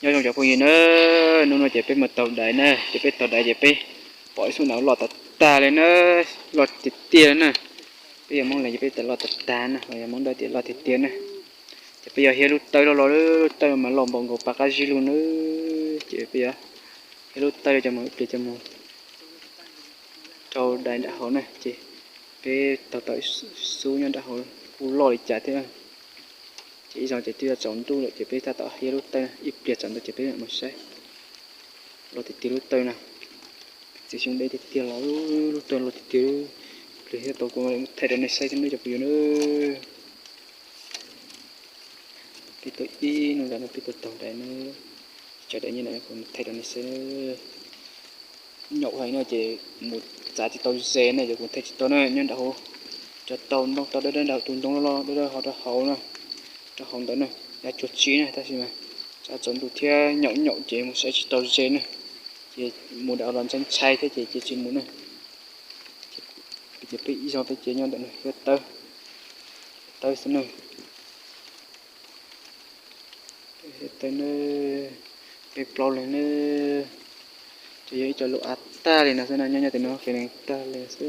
Nyob zoo cov phooj ywg na, hnub no ces peb mus taug daiv na, ces peb taug daiv ces peb pom ib xub nas loj tag tag li na, loj tiag tiag na. Peb yog Hmoob Lees ces peb tas loj tag tag na, yog Hmoob Dawb tias loj tiag tiag na. Ces peb yuav hiab lub tawb los los, lub tawb mas loj npaum nkaus pas qab zib lug na. Ces peb yuav hiab lub tawb coj mus ib pliag coj mus rau daiv nram hauv na. Ces peb taug tau ib xub nyob nram hauv kuj loj li cas thiab. Ces ib zaug ces twb yuav tsaus ntuj lawm ces peb tab tom hiab lub tawb, ib pliag tsaus ntuj ces peb mam mus saib. Loj tiag tiag lub tawb na, txiv xyoob deb tiag tiag los lub tawb loj tiag tiag. Ib pliag thiab tau kuv mam li thaij rau nej saib thiab nawb cov phooj ywg na. Peb tuaj ib hnub ntawd no peb tuaj taug daiv na, tsaus daiv nyob no kuv mam thaij rau nej saib na. Nyaum heev no ces mus txav tsis tau ze na, ces kuv thaij tsis tau na, nyob nram hauv cov tau ntoo tau dawb dawb nram tus ntoo loj loj dawb dawb ho rau hauv na, rau hauv ntawd na, yav cuag tsi na, tab sis mas tsam tsaus ntuj thiab nyaum nyaum ces mus saib tsis tau ze na, ces mus nram los ntshai ntshai thiab ces cia tsis mus na. Ces peb ib zaug peb cia nyob ntawm no hiab tawb, tawb xwb na. Peb plaub leeg na, ces yog ib co lub av tag li no xwb na, nyob nyob tim no qis nees tag li xwb.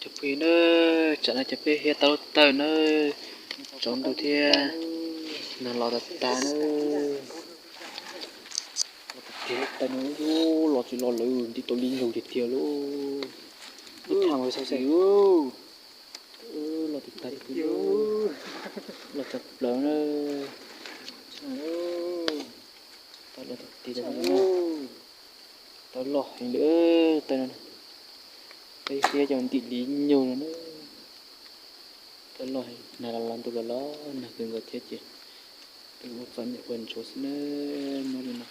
Cov phooj ywg na, tsam no ces peb hiab tau lub tawb na, tsaus ntuj thiab nag los tag tag na. Loj tiag tiag lub tawb no, los tsis los lawm, nti tau li nyug tiag tiag lauj. Ib thaj mas xav xav, loj tiag tiag, loj tshaj plaws na. Tawb loj tiag tiag, tawb loj heev li, tawb no, peb hiab cov ntim li nyug no na. Tawb loj heev, nag los los ntuj los los nag kawg nkaus thiab ces peb ua txom nyem ua ntsuav xwb na. Nyob li no,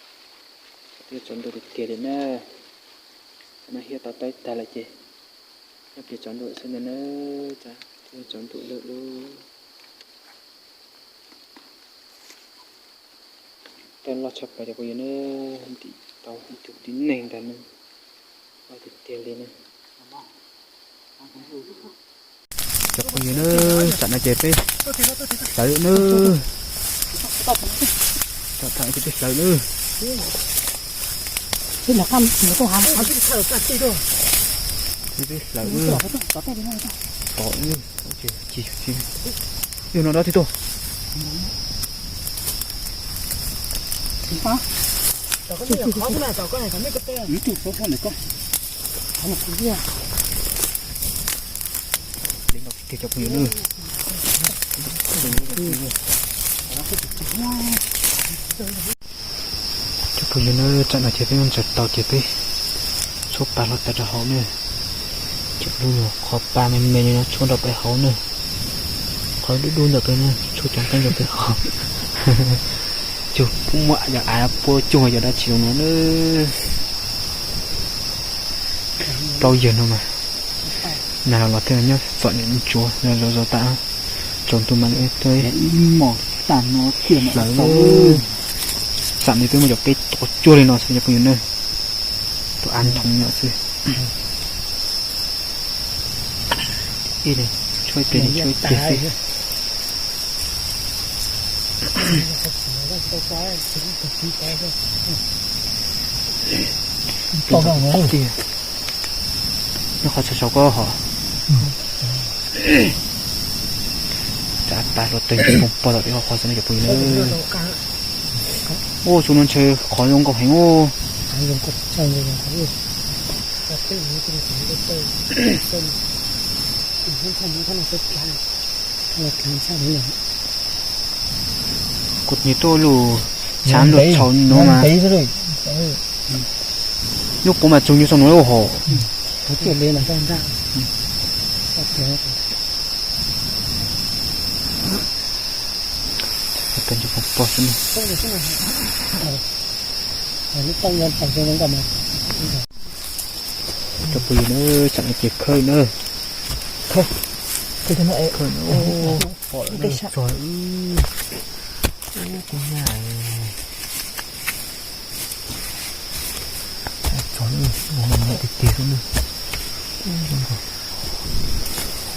twb tsaus ntuj tiag tiag li na. Tam no hiab tau tawb tag lawm ces nyob pliag tsaus ntuj xwb ntag na. Twb tsaus ntuj lawm lauj. Tawb loj tshaj plaws cov phooj ywg na, ntim tau ib tug tib neeg ntag na, loj tiag tiag li na. Cov phooj ywg na, tsam no ces peb hlawv na, tsam no ces peb hlawv na, peb hlawv na, tom, yug no dab tsi tuaj. Cov phooj ywg na, cov phooj ywg na, tsam no ces peb muab ntsaws tau ces peb tshuab pa hlo tas rau hauv na. Cov lub nyuag qhov pa me me no tshuab rau pem hauv na. Qhov dub dub ntawm pem na tshuab cov nqeeb rau pem hauv. Cug muaj cov av puab cug cov dab tsi zoo no na. Plaub yawg no mas nag los los thiaj nyob txom nyem ntsuav zov zov tas, tsaus ntuj mas li tuaj hlawv. Tsam no peb muaj cov peb tov cuag li no xwb cov phooj ywg na. Tus av nthoov no xwb. Ib tshuab ib pliag tshuab ib pliag xwb. Nyob qhov saum saum ko hos. Tsam tas luag teg ntshe poob pog tom peb qhov xwb no cov phooj ywg na. Ua xu no ntshe qhov zoo nkauj heev ua. Kuv nyiam tuaj lub tshaav lub tshau no mas. Nyuj quav mas tsuas nyuj xo nuav lub hom. Cov phooj ywg na, tsam no ces khawb na. Khawb, khawb na, pom lawm na, txog lawm. Ub, kuv nyaj, txog lawm, tiag tiag xwb na.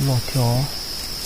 Loj thiab os.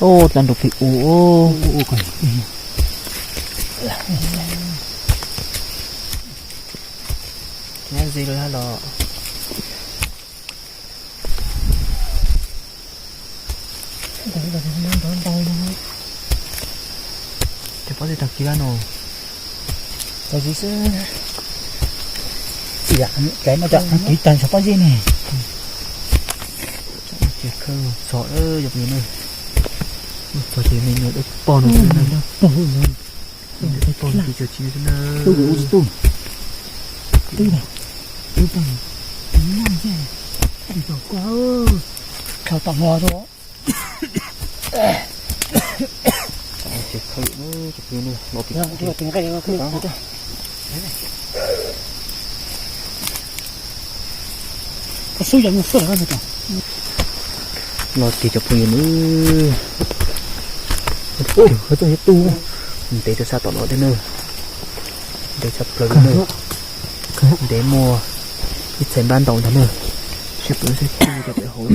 Ub, dlab nrug pem ub. Nyab ze lawm los. Cov pob zeb tag kis lawm no. Pob zeb xwb. Ib yam hlais no cov kis tag cov pob zeb ne. Ces khawb txog cov phooj ywg na. Txog ces me nyuam dawb paug no xwb na. Dawb paug no ces tsis tsis xwb na. Tub tsis tub. Tub tau. Tub tau. Tub tau. Tub tau. Tub tau. Los tig cov phooj ywg na. Ub, txooj yog tub. Ntev rau sab tom no thiab na. Ntev tshaj plaws li na. Ntev muaj ib txhais npab ntau ntag na. Seb puas tub rau pem hauv.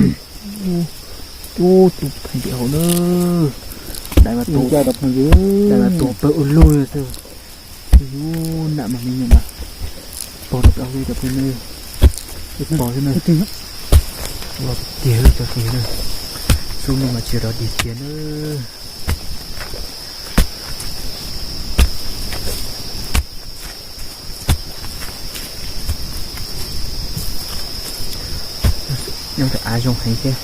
Ub, tub pem hauv na. Dais mas tuav, dais mas tuav pawg ua lug xwb. Ub, nam mas me nyuam mas pog rau pem hauv cov phooj ywg. Ib pog xwb na. Los tiag tiag cov phooj ywg na. Xub no mas tsis rov dig tiag na. Nyob rau av zoo heev thiab.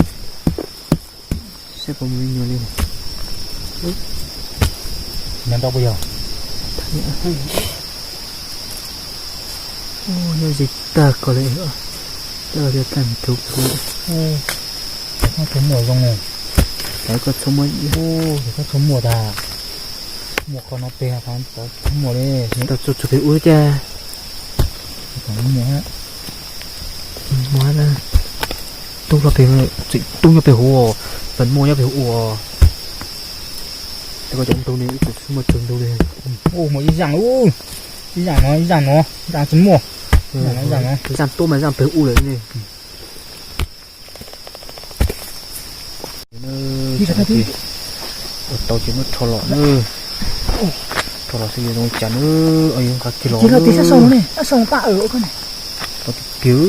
Saib puas muaj me nyuam li. Nyob ntau puas yog? Nyob ze tag kawg li. Coj tias tag ntug. Koj txhob muaj zoo. Koj txhob muaj, koj txhob muaj tas. Muaj qhov no pem qhov txhob muaj li. Tau txug txug pem ub cas. Muaj na. Tub los pem, tseem tub nyob pem hauv, pem muaj nyob pem hauv ua. Cov ntug ne ib tug tsis muaj tug ntug li. Ua muaj ib zaaj, ib zaaj no, ib zaaj no, zaaj tsis muaj. Zaaj tuab mas zaaj pem ub lawm ne. Ua tau ces muab rho los na. Rho los xwb yuav zoo li cas na. Yuav nqa kiag los. Rho tiag tiag.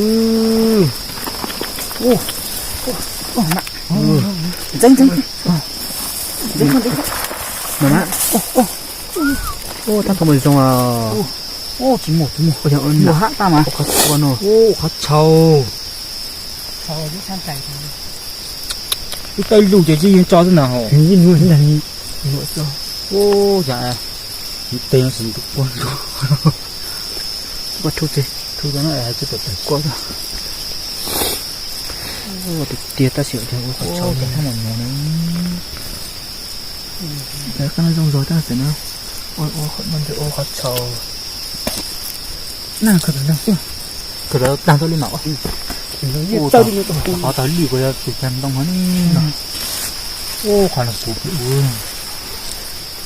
Tab tom mus zoo. Tsis muaj, tsis muaj. Ua qhov tshau no. Ua qhov tshau. Ib tais lus ces tsis yeej tso xwb na hos. Ua cas ib tais no tsis ntuj puag ntuj. Ua rhu tsis, rhu tau no hais tsis tawm tawm kua xwb. Ua tiag tiag tab sis ua qhov tshau no. Lawv qab no zoo zog tab sis na, ua qhov tshau. Kawg lawv tag tau li mas ua. Qhov tau lij kuv yog tus cag ntoo hov ne. Ua qhov no kuv pib ua.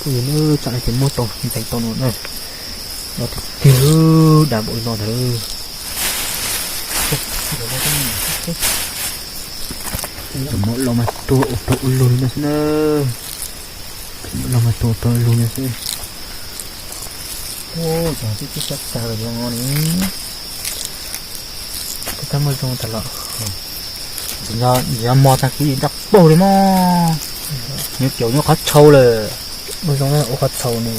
Kuv yog lub tsam no ces muab tau ntxeev tau no na. Los tiag tiag, dav npaum li no ntag. Muab los mas tuag ua pawg ua lug li no xwb na. Los mas tuag ua pawg ua lug no xwb. Ua tib tib sab tag lawm zoo no ne. Tab muaj zoo tag los. Yog mog tag kis daj paug li mog. Nyob caum nyob qhov tshau lawm. Muaj zoo ua qhov tshau ne.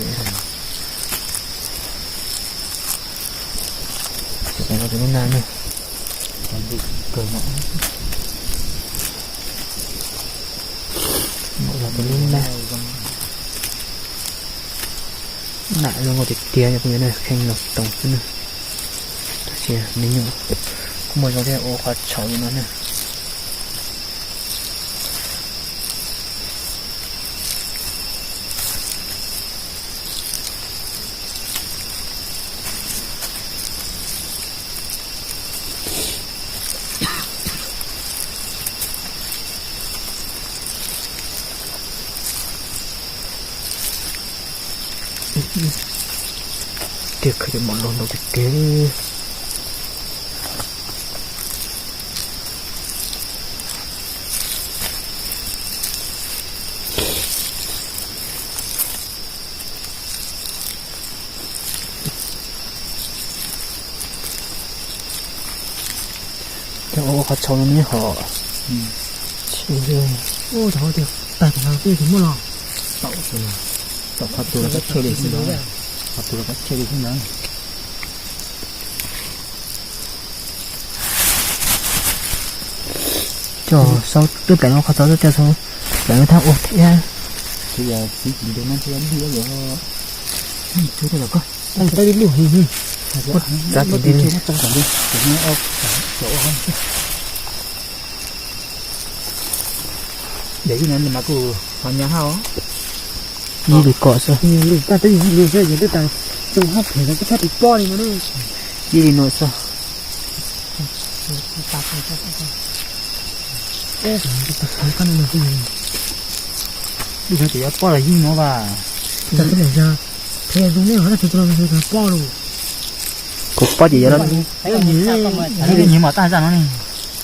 Tus lub nag ne. Tus lub nag. Nam zoo nkauj tiag tiag, yog phooj ywg na, kheej los toom xwb na. Tab sis me nyuam kuj muaj zoo thiab, ua qhov tshau li no na. Tiag, khawb cov mom loj ntau tiag tiag. Cov ua qhov tshau no neb ho. Ua tau tias tag tam no twb tsis muaj los. Tau, tau qhov tus los kab tshiab li xwb ntag. Qhov tus los kab tshiab li xwb ntag. Coj sau twb pem no qhov txog twb coj sau pem no thaj ua thiab. Txiv yog txiv tsis ntu no thiab li los. Txav tsis nti li. Yog ib no mas kuj ho nyab hab os. Ib lwm kom xwb. Ib lwm tag twb yog ib lwm xwb, yog twb tas txog hab phem los kuj txhob tis pob li no. Ib li no xwb. Lub no ces yuav pob los yeej no vas. Phem zoo nej ho txog tus no pob los. Kuv pob ces yuav los. Nyiv mas tag zaj no ne.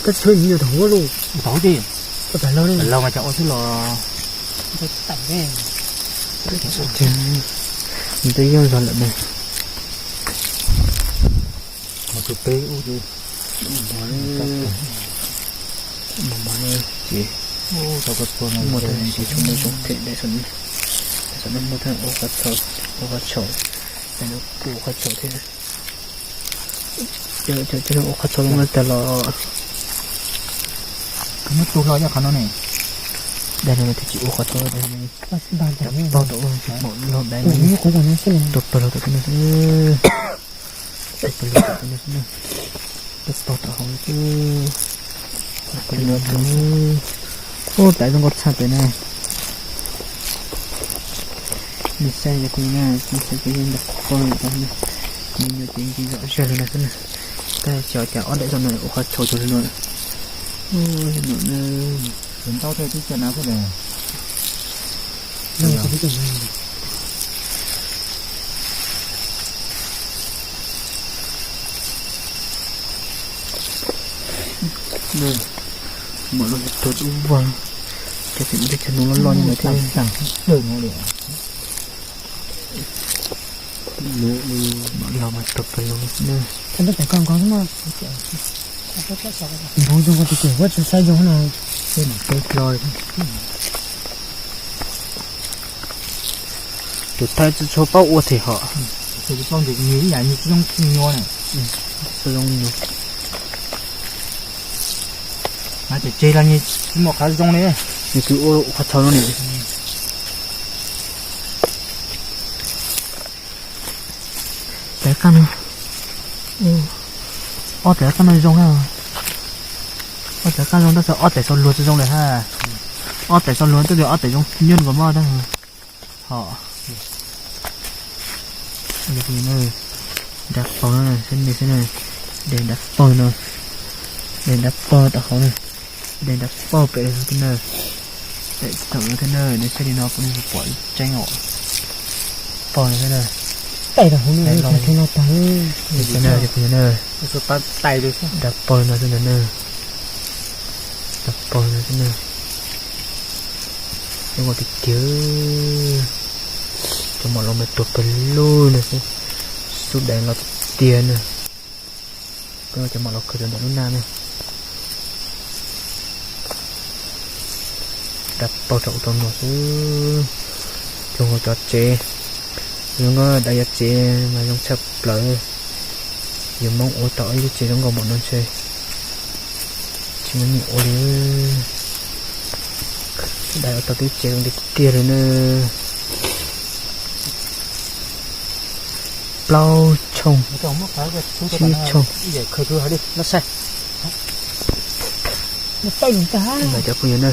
Koj tsis nyiv yuav tau los. Tau ces. Koj pam laug ne. Pam laug mas cov ua xwb los. Nws twb yeej zog lawm ne. Tus peb ub ces, ces muaj tag siv tshua muaj zoo phem daim saum no, daim saum no muaj tag ua qhov tshau, ua qhov tshau, daim no kuj ua qhov tshau thiab. Cov ua qhov tshau zoo no tag los, muab tu hlo cov qhov no ne. Daim no twb tsis ua qhov tshau, daim no tau tau ua mom loj daim no. Tua pawg lug tom no xwb. Tua pawg lug tom no xwb na. Tua pawg tom hauv no xwb. Ub, daim zoo nkauj tshaj pem na. Nws saib yog kuv na, kuv saib kuv yeej nrog pog tau na. Nws nyuam ces nce zom zaws li no xwb na. Tab sis cov ua daim zoo no ua qhov tshau tshau li no. Ua li no na. Tus ntau thiaj tib co na xwb na. Mam los tuag ub vag, cov tim ub teb chaws no loj loj nyob no thiab. Mam los mas tuag pawg lug na. Npog zoo tus kuj tsis saib zoo na. Tus thaij tsis tshua paub ua them hom. Tsis paub ntawm nws ib yam nws tsis zoo nyuaj na. Tsis zoo nyuaj. Mas tseg tseg los nws tsis muaj qhov zoo li. Nws twb ua qhov tshau no ne. Tais qaj no, ob tais qaj no zoo na. Ob tais qaj zoo tab sis ob tais sau luag tsis zoo lawm hab. Ob tais sau luag tab sis ob tais zoo nyob nkaus mog tab. Ho, nrab paug no xwb na, xwb na, de nrab paug no, de nrab paug tom hauv na, de nrab paug pem no xwb na. Pem thaum no thiab na, nej saib li no kuv nej puas pom tseeb os. Paug no xwb na. Tais los hauv no, tais los hauv no tag. Xwb na, nrab paug no xwb ntag na. Nrab paug no xwb na. Zoo nkauj tiag tiag. Cov mom loj mas tuag pawg lug na xwb. Xub dais los tiag tiag na. Koj cov mom loj khwv rau ntawm lub naj na. Nrab paug rau ub rau no xwb. Zoo nkauj cov tsev. Zoo nkauj dais cov tsev mas zoo tshaj plaws. Yus Hmoob ua tau ib lub tsev zoo nkauj npaum no ntshe tsis muaj neeg ua li. Dais ua tau tib tsev zoo tiag tiag li na. Plaub tshooj, tsib tshooj. Cov phooj ywg na,